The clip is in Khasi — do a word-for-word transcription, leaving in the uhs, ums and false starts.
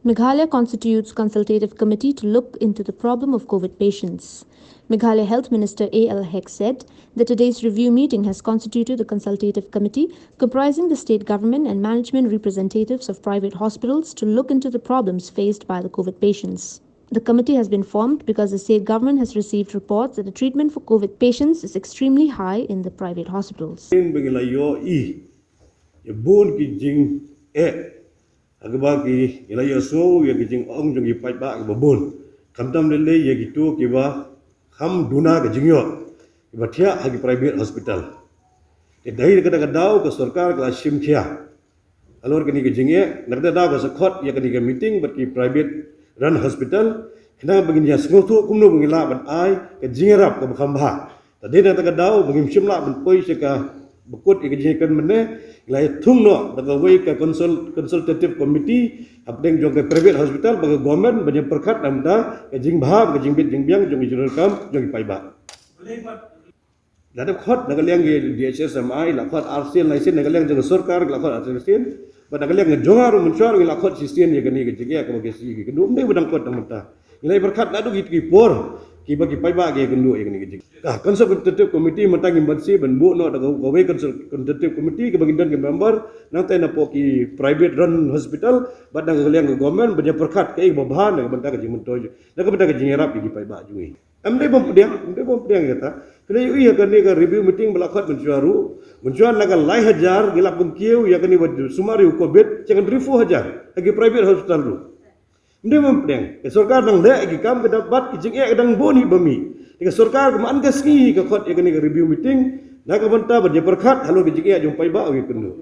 Meghalaya constitutes consultative committee to look into the problem of COVID patients. Meghalaya Health Minister A L Hek said that today's review meeting has constituted a consultative committee comprising the state government and management representatives of private hospitals to look into the problems faced by the COVID patients. The committee has been formed because the state government has received reports that the treatment for COVID patients is extremely high in the private hospitals. Ïa bun ki jingeh ha kaba ki la ïohsngew ïa ki jingong jong ki paidbah kiba bun, khamtam lei lei ïa kito kiba kham duna ka jingïoh kiba thiah ha ki private hospital. Te dei na kata ka daw ka sorkar ka la shim khia halor kane ka jingeh, na kata ka daw ka sa khot ïa kane ka meeting bad ki private run hospital, khnang ba ngin ïa sngewthuh kumno ba ngin lah ban ai ka jingïarap kaba kham bha. Te dei na kata ka daw ba ngim shym lah ban poi sha kaba kut ïa ka jingkren mynne, ngi la ïa thung noh da kawei ka consult, consultative committee hapdeng jong ka private hospital bad ka government ban ïa pyrkhat na ka bynta ka jingbha bad ka jingbit jingbiang jong ki jingdonkam jong ki paidbah. La dep khot na ka liang ki D H S M I, la khot arsien, la sien na ka liang jong ka sorkar, la khot arsien. Bad na ka liang jong nga ruh mynshuwa ruh la khot shisien ïa kane ka jingeh kaba ki shu ïakynduh. Ym dei ba dang khot tang mynta. Ngi la ïa pyrkhat naduh kito ki por kiba ki paidbah ki ïakynduh ïa kane ka jingeh. Ka consultative committee mynta ngim banse ban buh noh da kawei consultative committee kaba ngin don ki member nangta napoh ki private run hospital bad na ka liang ka government ban ïa pyrkhat kaei kaba bha na ka bynta ka jingmyntoi, na ka bynta ka jingïarap ïa ki paidbah jong ngi. Ym dei bym pdiang, ym dei bym pdiang ïa kata. Kane ïa kane ka review meeting ba la khot mynshuwa ruh, mynshuwa na ka lai hajar ngi la pynkiew ïa kane ba sumar ïa u COVID, sha ka hynriewphew hajar ha ki private hospital ruh. Ym dei bym pdiang. Ka sorkar dang leh ïa ki kam ka dap bad ki jingeh ka dang bun hi ba mih. Te ka sorkar ka man ka sngi ka khot ïa kane ka review meeting na ka bynta ban ïa pyrkhat halor ki jingeh jong paidbah ïa kynduh.